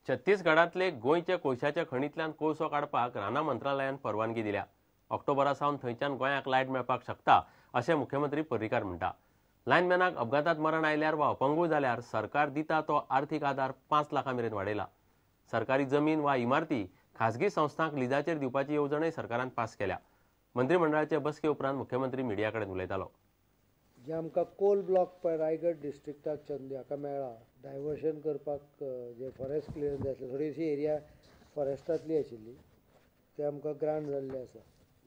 छत्तीसगडांतले गोंयच्या कोळशाच्या खणींतल्यान कोळसो काडपाक रानां मंत्रालयान परवानगी दिल्या. ऑक्टोबरा सावन थंयच्यान गोंयाक लायट मेळपाक शकता अशें मुख्यमंत्री पर्रीकार म्हणटा. लायनमॅनाक अपघातात मरण आयल्यार वा अपंगूळ जाल्यार सरकार दिता तो आर्थीक आदार 5 लाखां मेरेन वाडयला. सरकारी जमीन वा इमारती खासगी संस्थांक लिजाचेर दिवपाची येवजणय सरकारान पास केल्या. मंत्रिमंडळाचे बसके उपरांत मुख्यमंत्री मिडिया कडेन उलयतालो. जे आमकां कोल ब्लॉक पळय रायगड डिस्ट्रिक्टाक चंद हाका मेळ्ळा डायवर्शन करपाक जे फॉरेस्ट क्लियरन्स आसले थोडीशी एरिया फॉरेस्टांतली आशिल्ली ते आमकां ग्रांट जाल्ले आसा.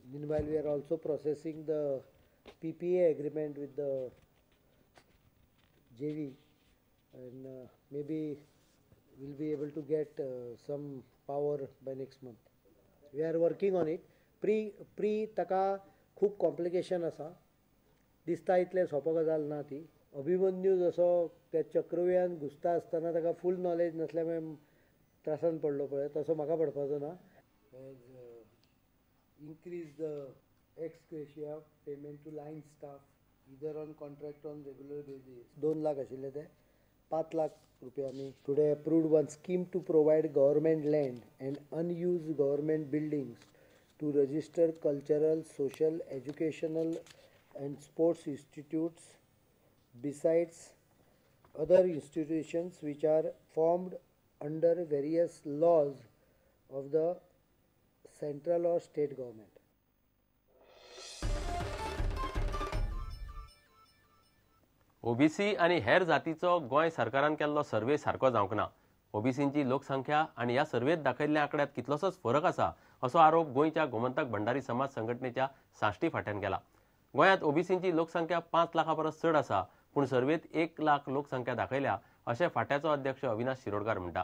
Meanwhile we are also processing the PPA agreement with the JV and maybe we'll be able to get some power by next month. We are working on it. Pre ताका खूब complication आसा, दिसता इतलें सोंपो गजाल ना ती. अभिमन्यू जसो त्या चक्रव्यूहान घुसता आसतना ताका फूल नॉलेज नासल्या मागीर त्रासान पडलो पळय, तसो म्हाका पडपाचो ना. Has increase the ex gratia payment to line staff either on contract on regular basis. 2 lakh आशिल्ले ते 5 लाख रुपया आमी today approved one scheme to provide government land and unused government buildings to register cultural, social, educational and sports institutes besides other institutions which are formed under various laws of the central or state government. OBC आनी हेर जातीचो गोंय सरकारान केल्लो survey सारको जावंक ना. ओबीसींची लोकसंख्या आनी ह्या सर्वेत दाखयल्ल्या आंकड्यांत कितलोसोच फरक आसा असो आरोप गोंयच्या गोमंतक भंडारी समाज संघटनेच्या साश्टी फांट्यान केला. गोंयांत ओबीसींची लोकसंख्या 5 लाखां परस चड आसा, पूण सर्वेत 1 लाख लोकसंख्या दाखयल्या अशें फांट्याचो अध्यक्ष अविनाश शिरोडकार म्हणटा.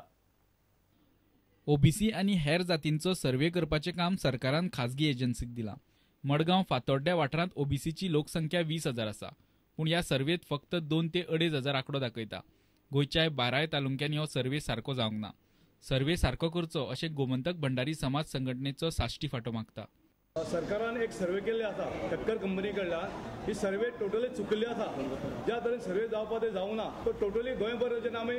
ओबीसी आनी हेर जातींचो सर्वे करपाचें काम सरकारान खाजगी एजन्सीक दिलां. मडगांव फातोड्ड्या वाठारांत ओबीसीची लोकसंख्या 20,000 आसा, पूण ह्या सर्वेत फक्त 2 ते 2.5 हजार आंकडो दाखयता. गोंयच्या 12 तालुक्यांनी हो सर्वे सारको जावंक ना. सर्वे सारको करचो अशें गोमंतक भंडारी समाज संघटनेचो साश्टी फांटो मागता. सरकारान एक सर्वे केल्ले आसा ठक्कर कंपनी कडल्यान, ही सर्वे टोटली चुकिल्ली आसा. ज्या तरेन सर्वे जावपा ते जावना तो टोटली गोंयभर जेन्ना आमी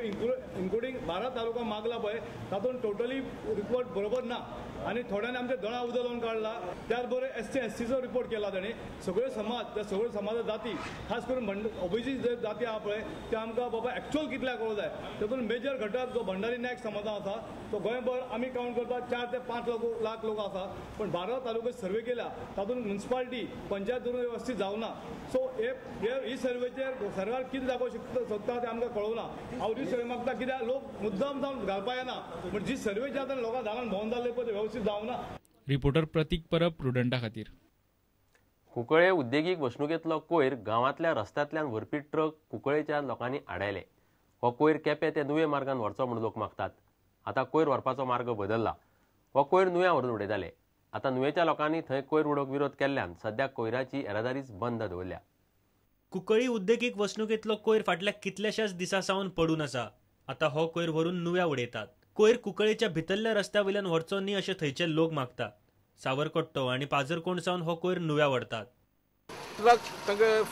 इन्क्लुडींग 12 तालुका मागला पळय तातूंत टोटली रिपोर्ट बरोबर ना आनी थोड्यांनी आमच्या दोळा उदक लावन काडला. त्याच बरोबर एससी एसटीचो रिपोर्ट केला ताणें. सगळ्यो समाज त्या सगळ्यो समाजा जाती खास करून ओबीसी जे जाती आहा पळय ते आमकां बाबा एक्चुअल कितल्या कळो जाय. तातूंत मेजर घटक जो भंडारी नायक समाजा आसा तो गोंयभर आमी कावंट करता 4 ते 5 लाख लोक आसा, पूण 12 तालुके सर्वे केला तातूंत म्युनिसिपालिटी पंचायत धरून व्यवस्थीत जावना. सो हे सर्वेचेर सरकार कितें दाखोवंक सोदता तें आमकां कळोवना. हांव ही सर्वे मागता कित्याक लोक मुद्दाम जावन घालपा येना, पूण जी सर्वे जी आतां लोकां दारान भोंवन जाल्ले पळय ते व्यवस्थीत जावना. रिपोर्टर प्रतीक परब, प्रुडंटा खातीर. कुंकळे उद्देगीक वसणुकेंतलो कोयर गांवांतल्या रस्त्यांतल्यान व्हरपी ट्रक कुंकळेच्या लोकांनी आडायले. हो कोयर केपें ते नुवें मार्गान व्हरचो म्हूण लोक मागतात. आतां कोयर व्हरपाचो मार्ग बदल्ला. हो कोयर नुव्यां व्हरून उडयताले. आतां नुवेच्या लोकांनी थंय कोयर उडोवंक विरोध केल्ल्यान सद्या कोयराची येरादारीच बंद दवरल्या. कुंकळी उद्देगीक वसणुकेंतलो कोयर फाटल्या कितल्याशाच दिसां सावन पडून आसा. आतां हो कोयर व्हरून नुव्या उडयतात. कोयर कुंकळेच्या भितरल्या रस्त्या वयल्यान व्हरचो न्ही अशें थंयचे लोक मागतात. सावरकट्टो आनी पाजरकोण सावन हो कोयर नुव्या व्हरतात. ट्रक तांकां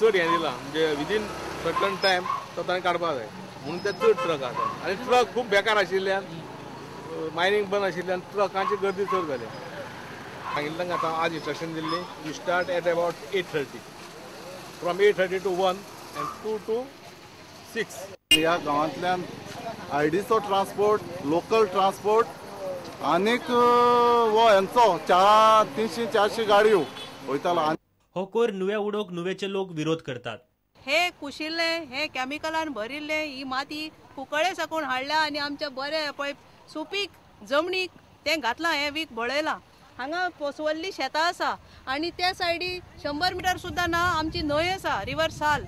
चड हें दिलां म्हणजे विदीन सर्टन टायम तो ताणें काडपाक जाय म्हणून ते चड ट्रक आसा आनी ट्रक खूब बेकार आशिल्ल्यान मायनींग बंद आशिल्ल्यान ट्रकांची गर्दी चड जाल्या. सांगिल्लें तांकां आतां आज instruction Delhi you start at about 8:30, from 8:30 to 1 and 2 to 6. ह्या गांवांतल्यान आयडीचो ट्रान्सपोर्ट, लोकल ट्रान्सपोर्ट आनीक हो हेंचो 300-400 गाडयो वयतालो. हो कोयर नुव्या उडोवंक नुवेचे लोक विरोध करतात. हे कुशिल्ले हे केमिकलान भरिल्ले ही माती कुंकळे साकून हाडल्या आनी आमच्या बरे पळय सुपीक जमनीक तें घातलां, हें वीख बळयलां. हांगा पोसवल्ली शेतां आसा आनी त्या सायडी 100 मिटर सुद्दां ना आमची न्हंय आसा, रिवर साल,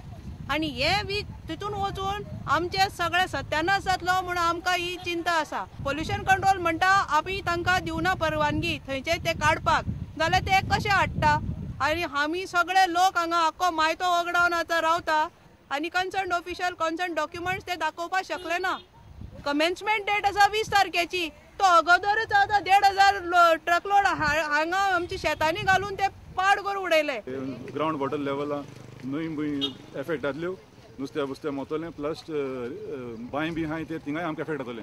आनी हें वीख तितून वचून आमचे सगळे सत्यानाश जातलो म्हूण आमकां ही चिंता आसा. पोल्युशन कंट्रोल म्हणटा आमी तांकां दिवना परवानगी थंयचे ते काडपाक, जाल्यार ते कशें हाडटा? आनी आमी सगळे लोक हांगा आख्खो मायतो वगडावन आतां रावता आनी कन्सर्न ऑफिशियल कन्सर्न डॉक्युमेंट्स ते दाखोवपाक शकले ना. कमेन्समेंट डेट आसा 20 तारखेची, तो अगोदरच आतां 1,500 ट्रकलोड हांगा आमच्या शेतांनी घालून ते पाड करून उडयले. ग्रावंड वॉटर लेवला न्हंय भूंय एफेक्ट जातल्यो नुस्त्या बुस्त्या मोतलें प्लस बांय बी आहाय ते थिंगाय आमकां एफेक्ट जातलें.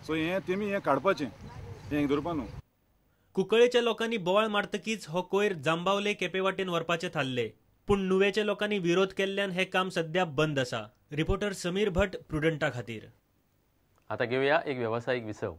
सो हें तेमी हें काडपाचें, हें दवरपा न्हू. कुंकळेच्या लोकांनी बोवाळ मारतकीच हो कोयर जांबावले केपे वाटेन व्हरपाचें थारलें, पूण नुवेच्या लोकांनी विरोध केल्ल्यान हें काम सध्या बंद आसा. रिपोर्टर समीर भट, प्रुडंटा खातीर. आतां घेवया एक वेवसायीक विसव.